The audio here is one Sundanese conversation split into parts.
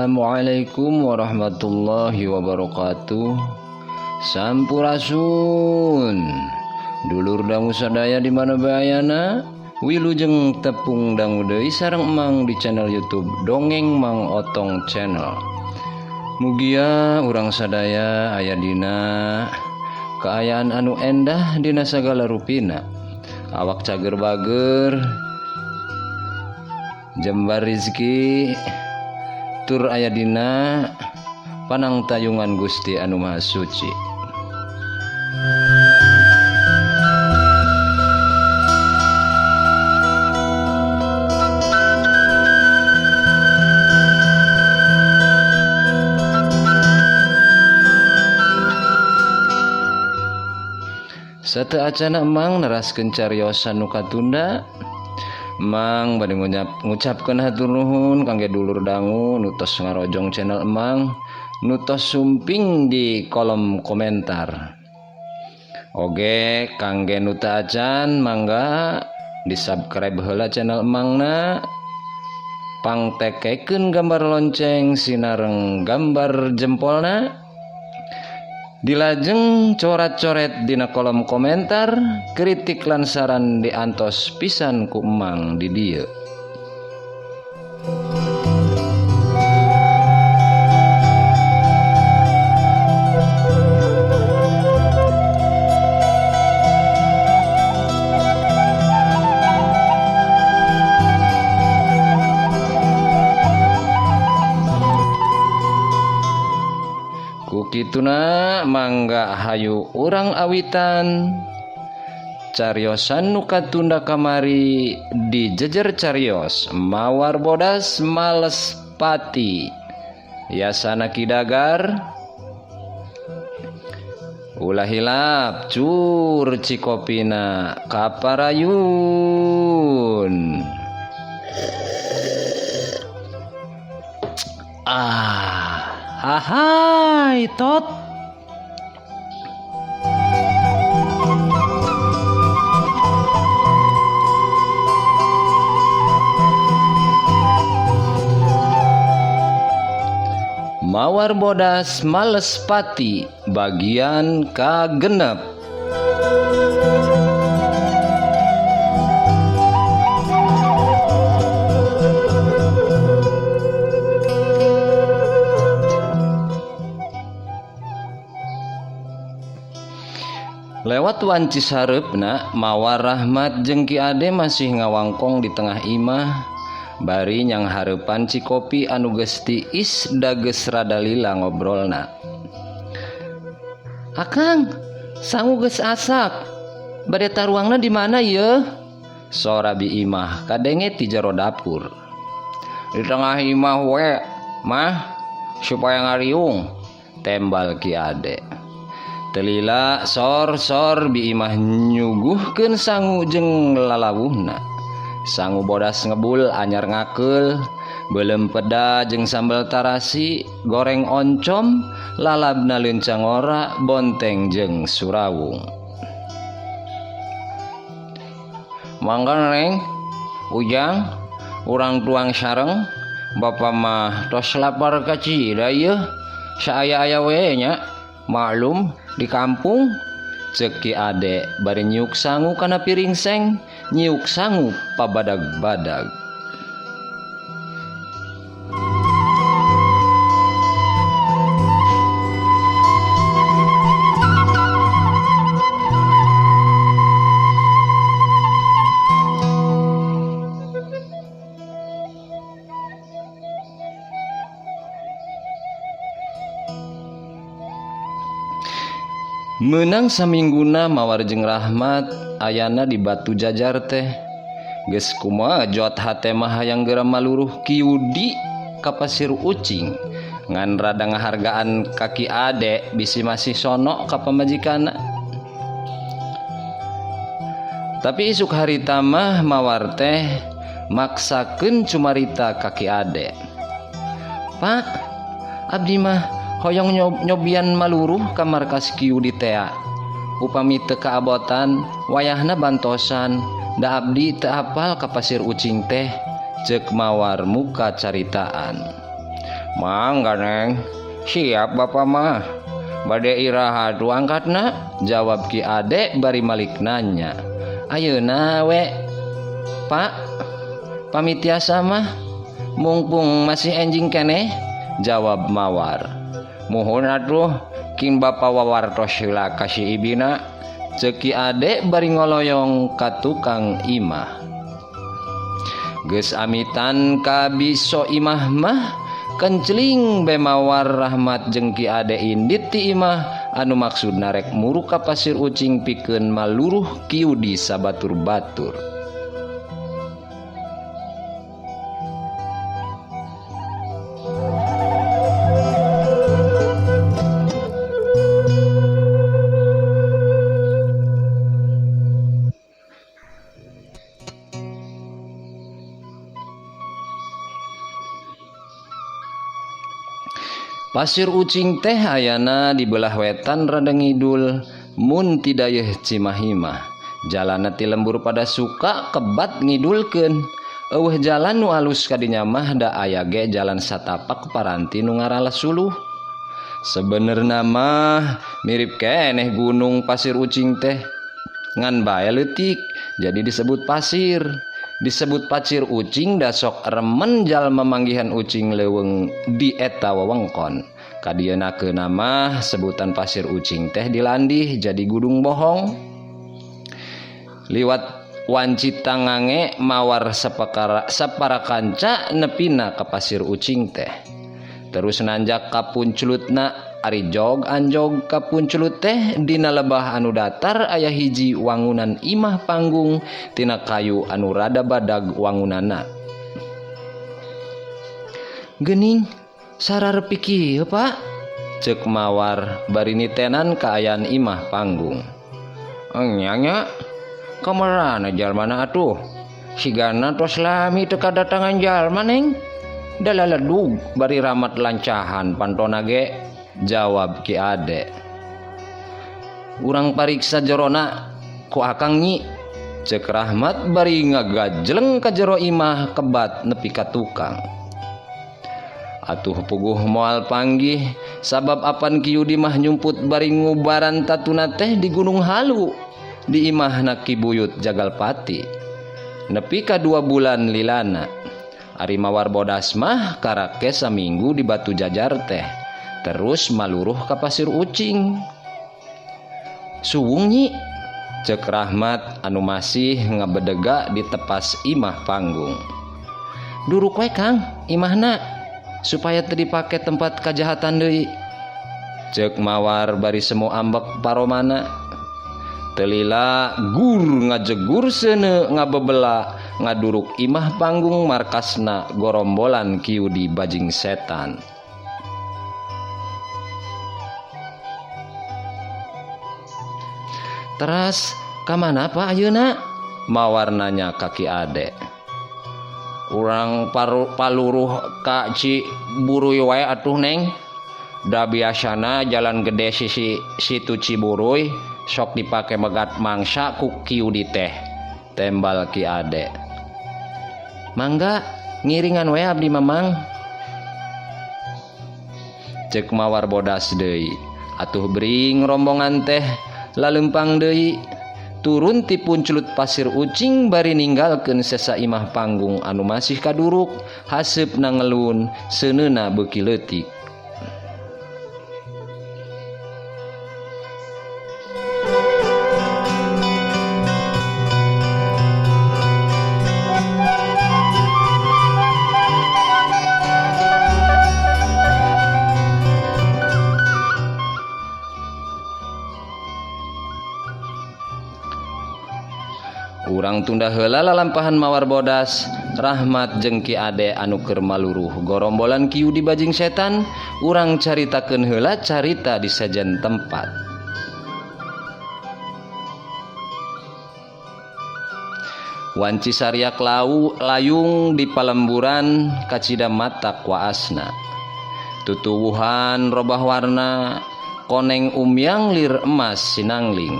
Assalamualaikum warahmatullahi wabarakatuh. Sampurasun. Dulur dangu sadaya di mana bae ayana, wilujeng tepung dangu deui sareng Emang di channel YouTube Dongeng Mang Otong Channel. Mugia urang sadaya aya dina kaayaan anu endah dina sagala rupina. Awak cager bager, jembar rizki, tur aya dina panangtayungan Gusti anu Maha Suci. Sateu acana Emang neraskeun cariosan nu katunda. Emang bade ngucapkeun hatur nuhun kangge dulur dangu nu tos ngarojong channel Emang, nu tos sumping di kolom komentar. Oge kangge nu teu acan mangga di-subscribe heula channel Emangna, pangtekekeun gambar lonceng sinareng gambar jempolna, dilajeng coret-coret dina kolom komentar, kritik lan saran diantos pisan ku Emang di dieu. Kituna mangga hayu urang awitan cariosan nu katunda kamari di jejer carios Mawar Bodas Males Pati Yasana Ki Dagar. Ulah hilap cur cikopina kaparayun. Ah, hahai tot. Mawar Bodas Males Pati bagian kagenep. Lewat wanci sareupna, Mawar Rahmat jeung Ki Ade masih ngawangkong di tengah imah, bari nyanghareupan cikopi anu geus tiis da geus rada lila ngobrolna. Akang, sangu geus asak. Bade taruangna di mana yeuh? Sora bi imah kadenge ti jero dapur. Di tengah imah we, mah, supaya ngariung, tembal Ki Ade. Telila sor-sor bi imah nyuguhkeun sangu jeung lalawuhna. Sangu bodas ngebul anyar ngakeul, beuleum peda jeung sambel tarasi, goreng oncom, lalabna leuncang ora, bonteng jeung surawung. Mangga Neng, Ujang, urang tuang sareng, bapa mah tos lapar kacida ieu, saaya-aya we nya, maklum di kampung. Ceuk Ki Ade bari nyiuk sangu kana piring seng, nyiuk sangu pabadag-badag. Meunang samingguna Mawar jeung Rahmat ayana di Batu Jajar teh. Geus kumaha jot hate mah hayang geura maluruh Ki Yudi ka Pasir Ucing. Ngan rada ngahargaan ka Ki Ade bisi masih sono ka pamajikanna. Tapi isuk harita mah Mawar teh maksakeun cumarita ka Ki Ade. Pak, abdi mah hoyong nyobian maluruh ka markas Ki Yudi tea. Upami teu kaabotan, wayahna bantosan, da abdi teu apal ka Pasir Ucing teh, ceuk Mawar muka caritaan. Mangga Neng. Siap Bapak mah. Bade iraha atuh angkatna? Jawab Ki Ade bari malik nanya. Ayeuna we Pak, pamit tiasa mah mungpung masih enjing keneh, jawab Mawar. Muhun atuh king Bapa wawartos heula ka si ibina, ceuk Ki Ade bari ngoloyong ka tukang imah. Geus amitan ka biso imah mah kencling be Mawar Rahmat jeung Ki Ade indit ti imah anu maksudna rek muruk ka Pasir Ucing pikeun maluruh Ki Yudi sabatur-batur. Pasir Ucing teh ayana di belah wetan rada ngidul mun ti dayeuh Cimahi mah. Jalanna ti lembur pada suka kebat ngidulkeun. Eueuh jalan nu alus kadinya mah da aya ge jalan satapak paranti nu ngaralas suluh. Sebenerna mah mirip keneh gunung Pasir Ucing teh. Ngan bae leutik jadi disebut pasir. Disebut Pasir Ucing da sok remen jalma manggihan ucing leuweung di eta wewengkon. Kadieuna mah sebutan Pasir Ucing teh dilandih jadi gunung bohong. Liwat wanci tangange Mawar sapara kanca nepina ka Pasir Ucing teh. Terus nanjak ka punculutna ari jog anjog ka punculut teh dina lebah anu datar aya hiji wangunan imah panggung tina kayu anu rada badag wangunana. Geuning sararepi kieu Pak, ceuk Mawar bari nitenan kaayaan imah panggung. Enya nya kamarana jalmana atuh? Sigana tos lami teu kadatangan jalma Neng. Da laledug bari ramat lancahan pantona ge, jawab Ki Ade. Urang pariksa jerona ku akang nyi, ceuk Rahmat bari ngagajleng ka jero imah kebat nepi ka tukang. Atuh puguh moal panggih sabab apan Ki Yudi mah nyumput bari ngubaran tatuna teh di Gunung Halu di imahna Ki Buyut Jagalpati. Nepi ka 2 bulan lilana. Ari Mawar bodas mah karake saminggu di Batu Jajar teh. Terus maluruh ka Pasir Ucing. Suwung nyi, ceuk Rahmat anu masih ngabedega di tepas imah panggung. Duruk we Kang imahna supaya teu dipake tempat kajahatan deui, ceuk Mawar bari semu ambek paromana. Telila gur ngajegur seuneu ngabebela ngaduruk imah panggung markasna gorombolan Ki Yudi bajing setan. Teras kamana Pak ayeuna? Mawar nanya ka Ki Ade. Urang paluruh ka Ciburuy wae atuh Neng. Da biasana jalan gede sisi situ Ciburuy sok dipake megat mangsa ku Ki Yudi teh, tembal Ki Ade. Mangga ngiringan we abdi mamang, ceuk Mawar bodas deui. Atuh bring rombongan teh lalempang deui turun ti punculut Pasir Ucing bari ninggalkeun sesa imah panggung anu masih kaduruk haseupna ngelun seuneuna beuki leutik. Urang tunda heula lalampahan Mawar bodas, Rahmat jeung Ki Ade anu keur maluruh gorombolan Ki Yudi bajing setan, urang caritakeun heula carita di sejen tempat. Wanci sariak layung di palemburan kacida mata waasna. Tutuwuhan robah warna, koneng umyang lir emas sinangling.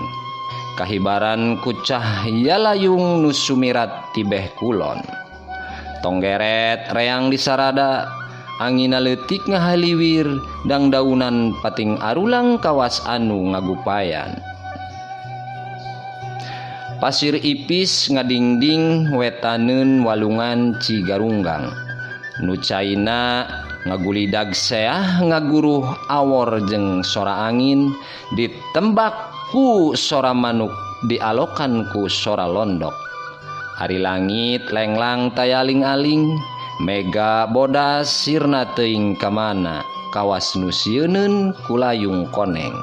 Kahibaran ku cahya layung nu sumirat tibeh kulon. Tonggeret reang di sarada, Angina leutik ngahaliwir dangdaunan pating arulang kawas anu ngagupayan. Pasir Ipis ngadingding wetaneun walungan Cigarunggang. Nu caina ngagulidag seah ngaguruh awor jeung sora angin ditembak ku sora manuk dialokan ku sora londok. Ari langit lenglang tayaling-aling mega bodas sirna teuing ka mana kawas nu sieuneun kulayung koneng.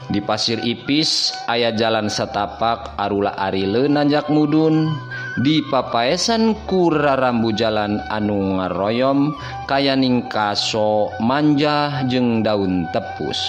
Di Pasir Ipis aya jalan satapak arula arile nanjak mudun di papaesan ku rarambu jalan anu ngaroyom kayaning kaso manjah jeung daun tepus.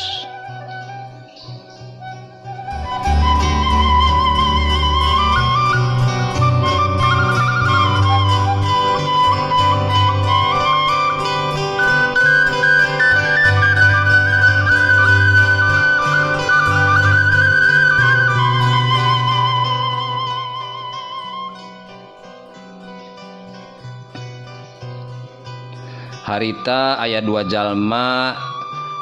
Harita aya dua jalma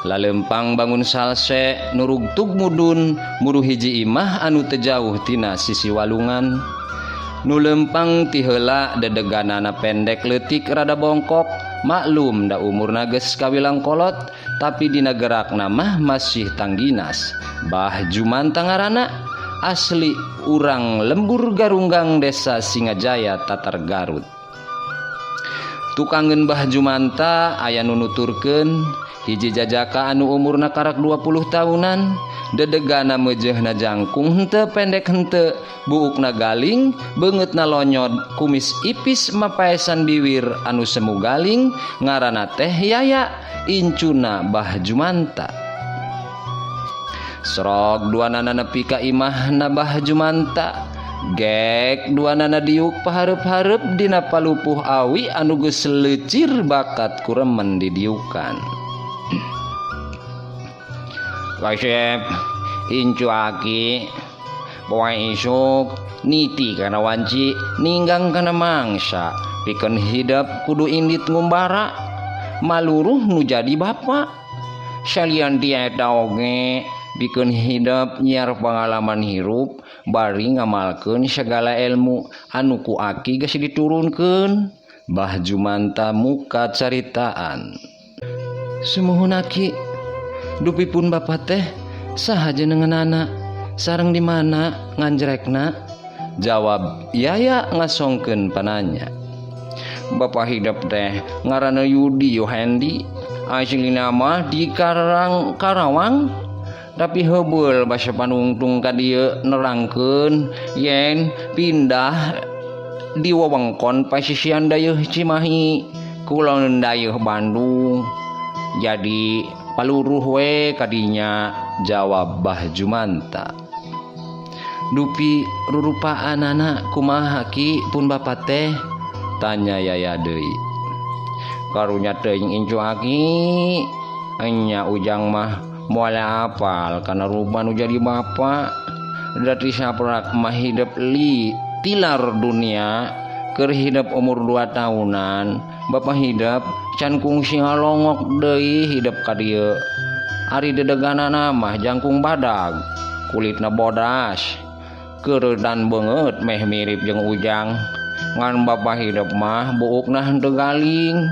lalempang bangun salse nurugtug mudun muru hiji imah anu teu jauh tina sisi walungan. Nu lempang ti heula dedeganana pendek leutik rada bongkok, maklum da umurna geus kawilang kolot, tapi dina gerakna mah masih tangginas. Bah Jumanta ngaranna, asli urang lembur Garunggang desa Singajaya Tatar Garut. Tukangeun Bah Jumanta aya nu nuturkeun hiji jajaka anu umurna karak 20 tahunan, dedegana meujeuhna jangkung henteu pendek henteu, buukna galing, beungeutna lonyod, kumis ipis mapaesan biwir anu semu galing, ngaranna teh Yaya, incuna Bah Jumanta. Serog duanana nepi ka imahna Bah Jumanta. Gek duanana diuk pahareup-hareup dina palupuh awi anu geus leucir bakat kuremen didiukan. Kasep incu aki poe isuk niti kana wanci ninggang kana mangsa pikeun hidep kudu indit ngumbara maluruh nu jadi bapa salian ti eta oge pikeun hidep nyiar pangalaman hirup bari ngamalkeun segala ilmu anu ku aki geus diturunkeun. Bah Jumanta muka caritaan. Sumuhun aki, dupi pun bapa teh saha jenenganana sareng di mana nganjrekna? Jawab Yaya ngasongkeun pananya. Bapa hidep teh ngaranna Yudi Yohendi, aslina mah di Karawang. Tapi heubeul basa panungtung ka dieu nerangkeun yen pindah di wewengkon pasisian dayeuh Cimahi, kulon dayeuh Bandung. Jadi paluruh we kadinya, jawab Bah Jumanta. Dupi rurupaanana kumaha ki pun bapa teh? Tanya Yaya deui. Karunya teuing incu aki, enya ujang mah moal apal kana rupa nu jadi bapa. Dati saprak mah hidep li tilar dunia keur hidep umur 2 tahunan. Bapa hidep can kungsi ngalongok deui hidep ka dieu. Ari dedeganana mah jangkung badag, kulitna bodas, keuredan beungeut meh mirip jeung ujang. Ngan bapa hidep mah buukna henteu galing,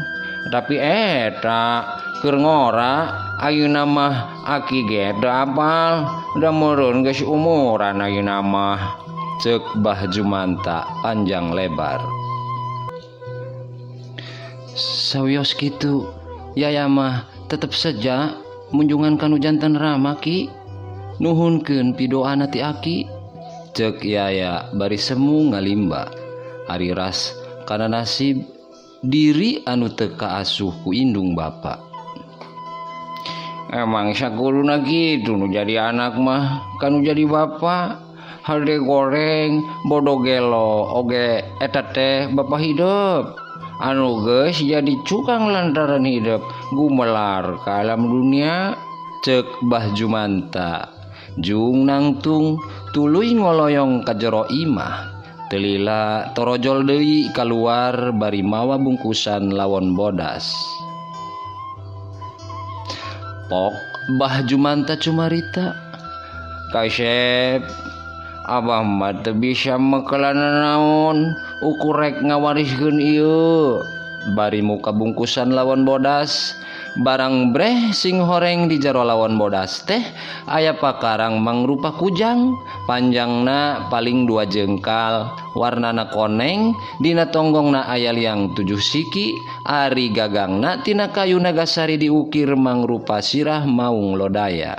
tapi eta keur ngora ayeuna mah aki ge teu apal, da meureun geus umuran ayeuna mah, ceuk Bah Jumanta panjang lebar. Sawios kitu Yaya mah tetep saja munjungan kanu jantan rama ki, nuhunkeun pidoana ti aki, ceuk Yaya bari semu ngalimba. Ari ras kana nasib diri anu teu kaasuh ku indung bapa. Emang sakuluna kitu nu jadi anak mah kanu jadi bapa. Hade goreng bodo gelo oge eta teh bapa hidup anu geus jadi cukang lantaran hidup gumelar ka alam dunia, ceuk Bah Jumanta. Jung nangtung tuluy ngoloyong ka jero imah. Teu lila torojol deui kaluar bari mawa bungkusan lawon bodas. Pok Bah Jumanta cumarita. Kasep Abah mah teu bisa mekelan naon ukur rek ngawariskeun ieu. Bari muka bungkusan lawon bodas. Barang breh sing horeng di jero lawon bodas teh aya pakarang mangrupa kujang, panjangna paling 2 jengkal, warnana koneng, dina tonggongna aya liang 7 siki, ari gagangna tina kayu nagasari diukir mangrupa sirah maung lodaya.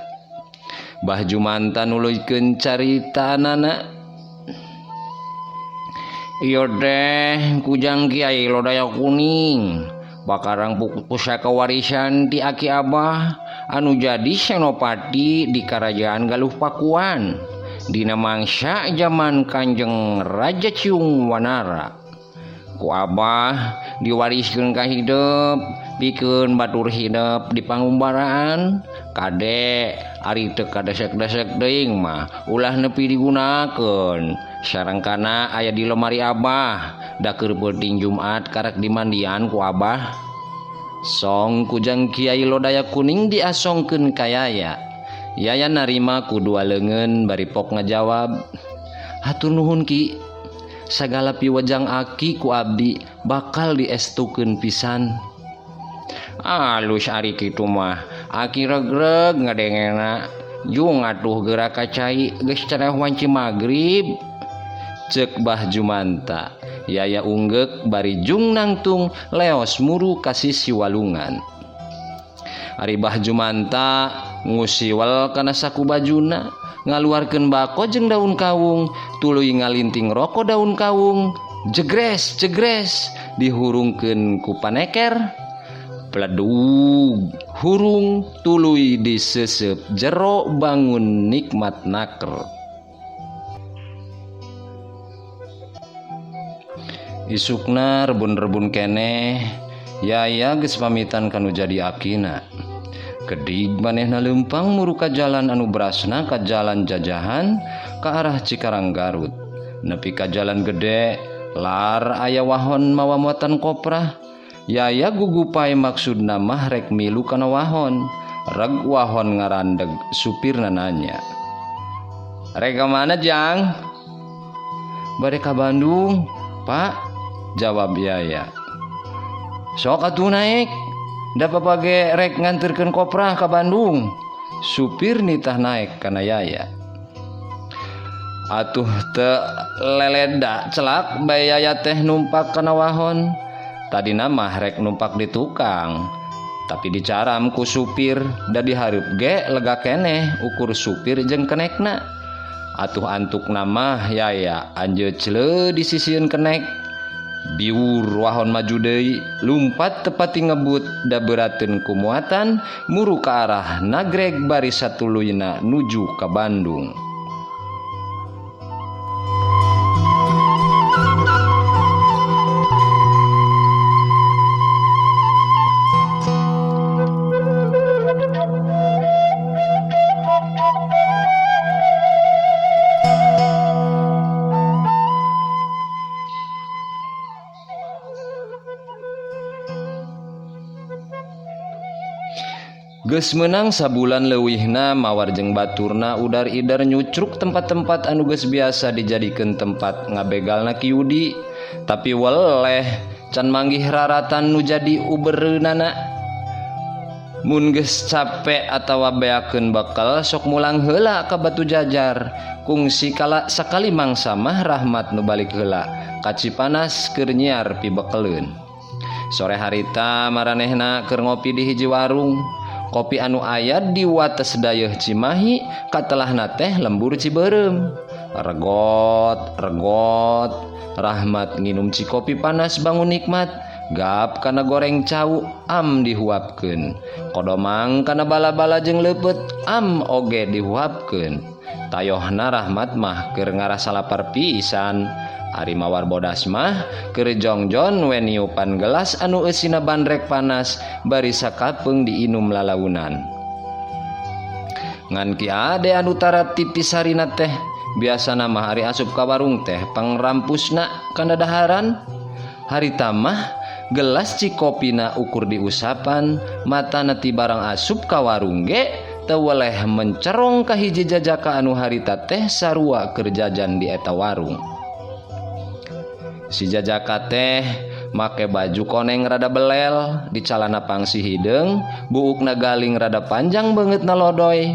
Bah Jumanta nuluykeun caritanana. Ieu teh kujang Kiai Lodaya kuning. Bakarang pusaka warisan ti aki abah anu jadi senopati di Kerajaan Galuh Pakuan dina mangsa zaman Kanjeng Raja Ciung Wanara. Ku abah diwariskeun ka hidup pikeun batur hidup di pangumbaraan kade ari teu kadesek-desek teuing mah ulah nepi digunakeun. Sarengkana aya di lemari abah da keur peuting Jumat karak dimandian ku abah. Song kujang Kiai Lodaya kuning diasongkeun ka Yaya. Yaya narima ku 2 leungeun bari pok ngajawab, hatur nuhun Ki, sagala piwejang aki ku abdi bakal diestukeun pisan. Alus ari kitu mah aki regreg ngadengena jung atuh geura ka cai geus cenah wanci magrib. Ceuk Bah Jumanta. Yaya unggeuk bari jung nangtung leos muru ka sisi walungan. Ari Bah Jumanta ngusiwel kana saku bajuna, ngaluarkeun bako jeung daun kawung, tuluy ngalinting roko daun kawung, jegres jegres dihurungkeun ku paneker. Pledug hurung tuluy disesep jero bangun nikmat naker. Isukna rebun-rebun keneh Yaya geus pamitan kanu jadi akina. Kedig manehna leumpang muru ka jalan anu berasna ka jalan jajahan ka arah Cikarang Garut. Nepi ka jalan gede lar aya wahon mawa muatan koprah. Yaya gugupai maksudna mah rek milu kana wahon. Reg wahon ngarandeg supirna nanya, "Rek ka mana, Jang?" "Bade ka Bandung, Pak," jawab Yaya. "Sok atuh naik, da papage rek nganterkeun koprah ka Bandung." Supir nitah naik kana Yaya. Atuh teu leleda celak bae Yaya teh numpak kana wahon. Tadina mah rek numpak di tukang, tapi dicaram ku supir da dihareup ge lega keneh ukur supir jeung kenekna. Atuh antukna mah Yaya anjeut cleu di sisieun kenek. Biur wahon maju deui, lumpat tepati ngebut da beurateun ku muatan muru ka arah Nagreg bari satuluyna nuju ka Bandung. Geus meunang sabulan leuwihna mawar jeung baturna udar-idar nyucruk tempat-tempat anu geus biasa dijadikeun tempat ngabegalna Ki Yudi, tapi weleh can manggih raratan nu jadi ubereunana. Mun geus capek atawa beakeun bekel sok mulang heula ka Batu Jajar, kungsi kala sakali mangsa mah Rahmat nu balik heula ka Cipanas keur nyiar pibekeleun. Sore harita maranehna keur ngopi di hiji warung. Kopi anu aya di wates dayeuh Cimahi katelahna teh lembur Ciberem. Regot, regot, Rahmat nginum cikopi panas bangun nikmat. Gap kana goreng cau am dihuapkeun. Kodomang kana bala-bala jeung leupeut am oge dihuapkeun. Tayohna Rahmat mah keur ngarasa lapar pisan. Ari mawar bodas mah keur jongjon we niupan gelas anu eusina bandrek panas bari sakapeung diinum lalaunan. Ngan Ki Ade anu tara tipisarina teh Biasana mah ari asup ka warung teh pangrampusna kana daharan. Harita mah gelas cikopina ukur diusapan, matana ti barang asup ka warung ge teu weleh mencerong ka hiji jajaka anu harita teh sarua keur jajan di eta warung. Si jajaka teh make baju koneng rada belel, di calana pangsi hideung, buukna galing rada panjang beungeutna lodoy.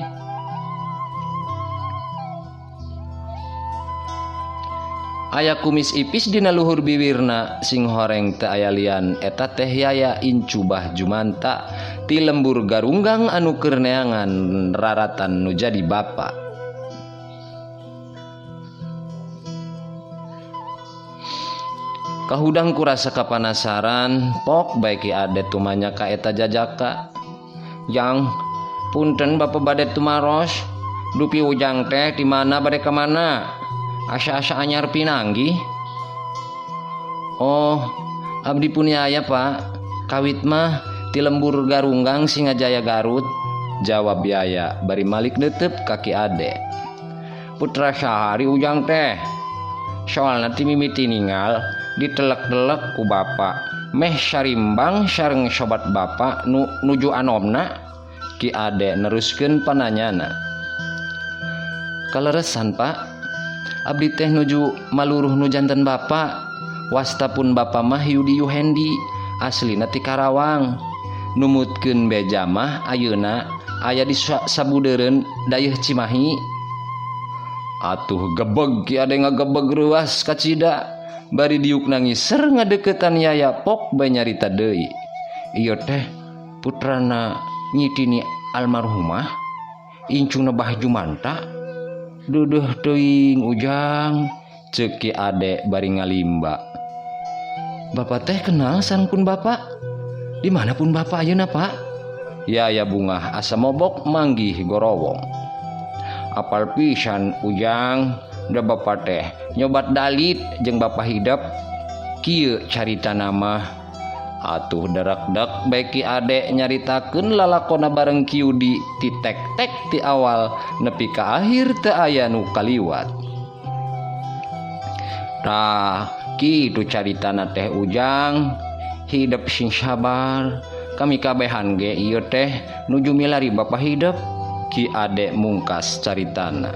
Aya kumis ipis dina luhur biwirna, sing horeng teu aya lian eta teh Yaya incu Bah Jumanta ti lembur Garunggang anu keur neangan raratan nu jadi bapa. Kahudang kurasa kapanasaran, pok bae Ki Ade tumanya ka eta jajaka. Jang, punten bapa bade tumaros, dupi ujang teh di mana bade ka mana? Asa-asa anyar pinanggih. Oh, abdi pun Yaya pak. Kawit mah ti lembur Garunggang Singajaya Garut. Jawab Yaya bari malik netep ka Ki Ade. Putra sahari ujang teh. Soalna ti mimiti ningal ditelek-telek ku bapa. Meh sarimbang sareng sobat bapa nu nuju anomna. Ki Ade neruskeun pananyana. Kaleresan pak, abdi teh nuju maluruh nu janten bapa. Wasta pun bapa mah Yudi Yuhendi, aslina ti Karawang. Numutkeun beja mah ayeuna aya di sabudeureun dayeuh Cimahi. Atuh gebeg Ki Ade ngagebeg reuas kacida. Bari diuk nangiser ngadeukeutan Yaya pok bae nyarita deui. Ieu teh putrana Nyi Tini almarhumah, incuna Bah Jumanta. Duduh teuing ujang, ceuk Ki Ade bari ngalimba. Bapak teh kenal sareng pun bapak? Di mana pun bapak ayeuna pak? Yaya bungah asa mobok manggih gorowong. Apal pisan ujang, da bapak teh nyobat dalit jeung bapak hidep. Kieu caritana mah. Atuh darakdak bae Ki Ade nyaritakeun lalakona bareng Ki Yudi ti tek-tek ti awal nepi ka akhir teu aya nu kaliwat. Tah kitu caritana teh ujang, hidep sing sabar. Kami kabehan ge ieu teh nuju milari bapa hidep. Ki Ade mungkas caritana.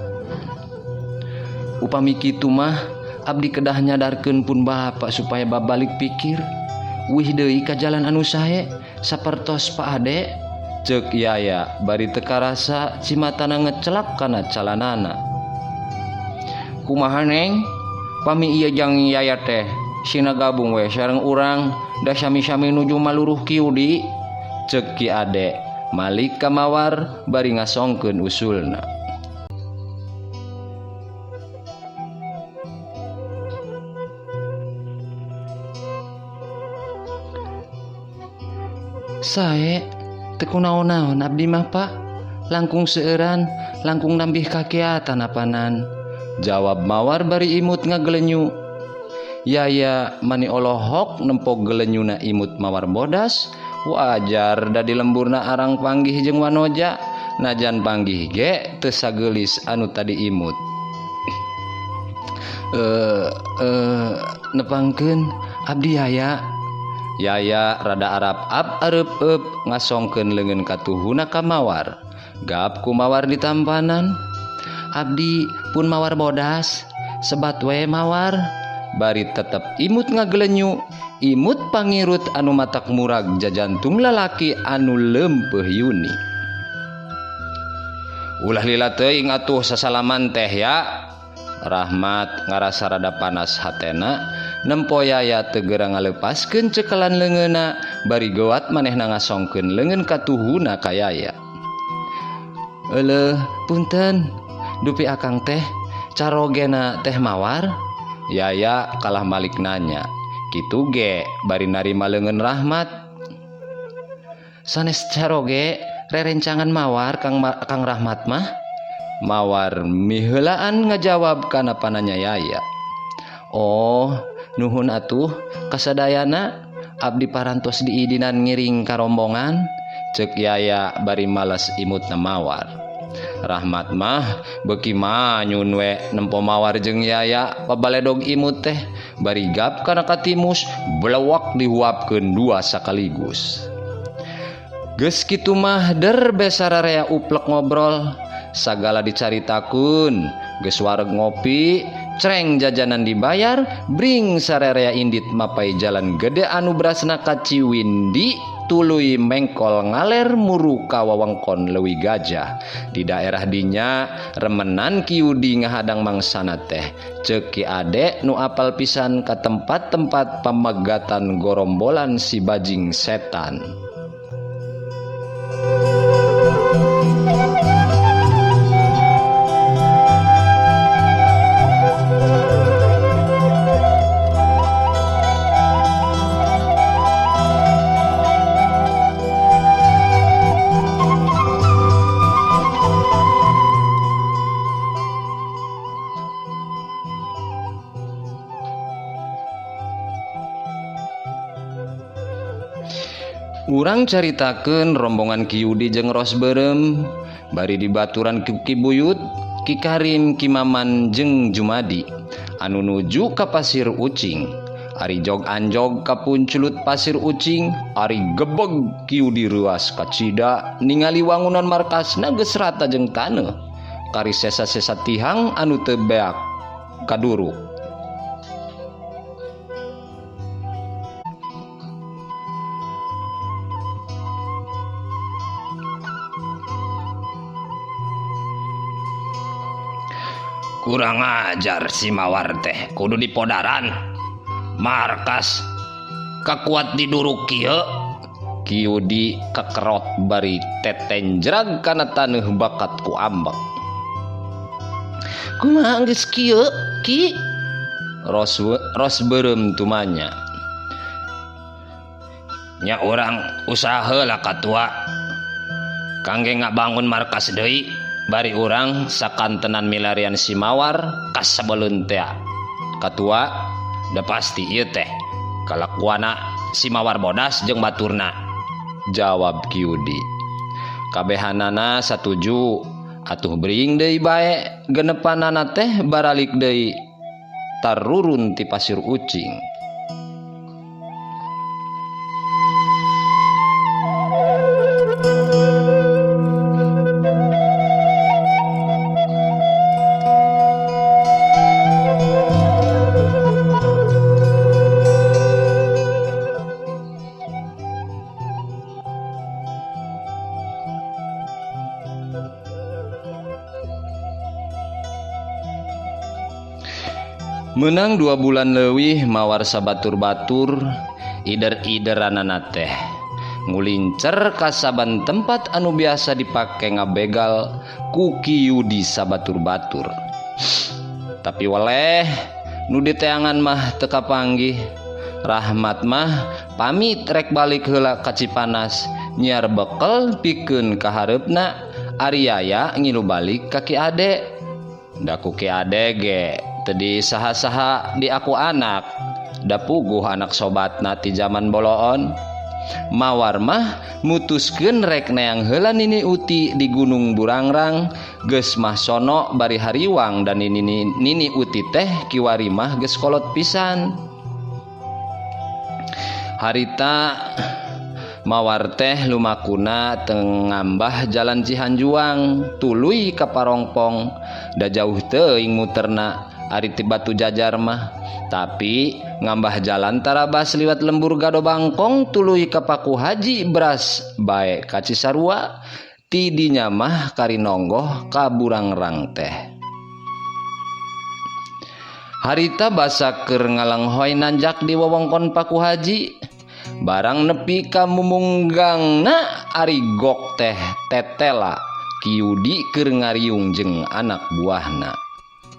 Upami kitu mah abdi kedah nyadarkeun pun bapa supaya babalik pikir. Wih deui ka jalan anu sae sapertos Pak Ade, ceuk Yaya bari teu karasa cimatana ngecelak kana calanana. Kumaha neng? Pami ieu jang Yaya teh sina gabung we sareng urang da sami-sami nuju maluruh Ki Yudi, ceuk Ki Ade malik ka Mawar bari ngasongkeun usulna. Sae teu kunaon-naon abdi mah pak, langkung seueuran, langkung nambih kakiatan apanan, jawab Mawar bari imut ngagelenyu. Yaya mani olohok nempo gelenyuna imut Mawar bodas, wajar da di lemburna arang panggih jeung wanoja, najan panggih ge teu sageulis anu tadi imut. Nepangkeun abdi Yaya. Yaya rada arap-ap areup-eup ngasongkeun leungeun katuhuna ka Mawar. Gap ku Mawar ditampanan. Abdi pun Mawar bodas, sebat we Mawar. Bari tetep imut ngagelenyu, imut pangirut anu matak murag jajantung lalaki anu leumpeuh yuni. Ulah lila teuing atuh sasalaman teh ya. Rahmat ngarasa rada panas hatena, nempo Yaya teu geura ngalepaskeun cekelan leungeunna, bari geuat manehna ngasongkeun leungeun katuhuna ka Yaya. Euleuh, punten, dupi akang teh carogena teh Mawar? Yaya kalah malik nanya. Kitu ge bari narima leungeun Rahmat. Sanes caroge rerencangan Mawar Kang Rahmat mah? Mawar miheulaan ngajawab kana pananya Yaya. Oh, nuhun atuh kasadayana abdi parantos diidinan ngiring ka rombongan, ceuk Yaya bari males imutna Mawar. Rahmat mah beuki manyun we nempo Mawar jeung Yaya pabaledog imut teh bari gap kana katimus belewak dihuapkeun dua sakaligus. Geus kitu mah der be sararea uplek ngobrol sagala dicaritakeun geus wareg ngopi creng jajanan dibayar bring sararea indit mapai jalan gede anu brasna ka Ciwindi tuluy mengkol ngaler muru ka wewengkon Leuwi Gajah. Di daerah dinya remenan Ki Yudi ngahadang mangsana teh ceuk Ki Ade nu apal pisan ka tempat-tempat pamegatan gorombolan si bajing setan. Urang caritakeun rombongan Ki Yudi jeung Ros Beureum bari dibaturan ku Ki Buyut, Ki Karim, Ki Maman jeung Jumadi anu nuju ka Pasir Ucing. Ari jog anjog ka punculut Pasir Ucing, ari gebeg Ki Yudi reuas kacida ningali wangunan markasna geus rata jeung taneuh. Kari sesa-sesa tihang anu teu beak kaduruk. Kurang ajar si Mawar teh kudu dipodaran. Markas kakuat diduruk kieu. Ki Yudi kekerot bari tetenjrag kana taneuh bakat ku ambek. Kumaha geus kieu Ki? Ros beureum tumanya. Nya urang usaha heula katua. Kangge ngabangun markas deui. Bari urang sakantenan milarian si Mawar kasabeleun tea. Katua da pasti ieu teh kalakuana si Mawar bodas jeung baturna. Jawab Ki Yudi. Kabehanana satuju atuh bring deui bae genepanana teh baralik deui tarurun ti Pasir Ucing. Menang 2 bulan leuwih Mawar sabatur-batur ider-ideranana teh ngulincer ka saban tempat anu biasa dipake ngabegal ku Ki Yudi sabatur-batur. Tapi weleh nu diteangan mah teu kapanggih. Rahmat mah pamit rek balik heula ka Cipanas nyiar bekel pikeun ka hareupna. Ari Yaya ngilu balik ka Ki Ade. Da ku Ki Ade ge tadi saha-saha di aku anak da puguh anak sobatna ti zaman boloon. Mawar mah mutuskeun rek neang heula Nini Uti di Gunung Burangrang geus mah sono bari hariwang dan Nini Uti teh kiwari mah geus kolot pisan. Harita Mawar teh lumakuna teu ngambah jalan Cihanjuang tuluy ka Parongpong da jauh teuing muterna ari ti Batu Jajar mah. Tapi ngambah jalan tarabas liwat lembur Gado Bangkong tuluy ka Paku Haji Bras bae ka Cisarua ti dinya mah kari nonggoh ka Burangrang teh. Harita basa keur ngalenghoy nanjak di wewengkon Paku Haji barang nepi ka mumunggangna ari gok teh tetela Ki Yudi keur ngariung jeung anak buahna.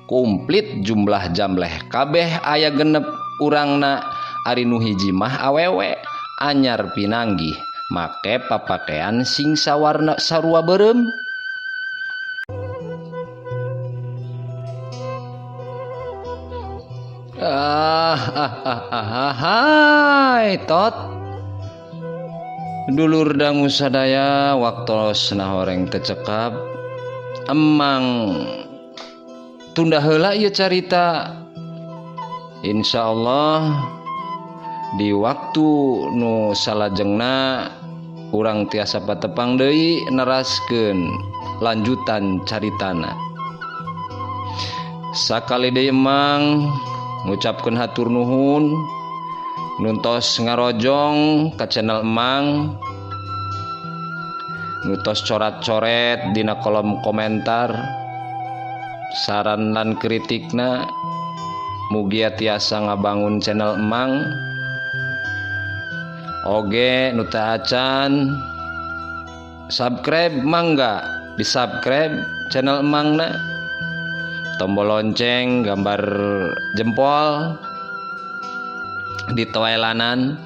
Komplit jumlah jamleh kabeh aya genep urangna ari nu hiji mah awewe anyar pinanggih make papakean sing sawarna sarua beureum. Hai tot dulur dangu sadaya waktosna horeng teu cekap. Emang tunda heula ieu carita. Insyaallah di waktu nu salajengna urang tiasa patepang deui neraskeun lanjutan caritana. Sakali deui Emang ngucapkeun hatur nuhun nuntos ngarojong ka channel Emang, nutos corat-coret dina kolom komentar saran lan kritikna, mugia tiasa ngabangun channel Emang. Oge nu teu acan subscribe mangga di subscribe channel Emangna, tombol lonceng gambar jempol ditoelanan,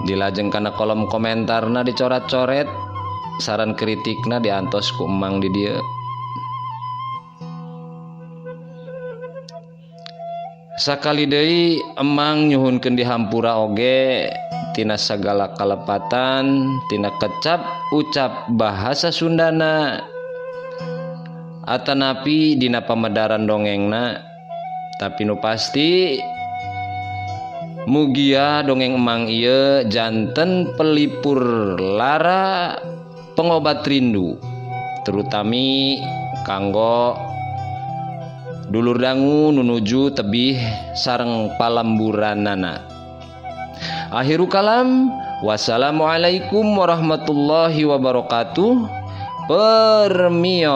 dilajeng kana kolom komentarna dicoret-coret, saran kritikna diantos ku Emang di dieu. Sakali deui Emang nyuhunkeun dihampura oge tina sagala kalepatan, tina kecap ucap bahasa Sundana atanapi dina pamedaran dongengna. Tapi nu pasti mugia dongeng Emang ieu janten pelipur lara pengobat rindu, terutami kanggo dulur dangu nunuju tebih sareng palemburanana. Akhiru kalam, wassalamualaikum warahmatullahi wabarakatuh. Permios.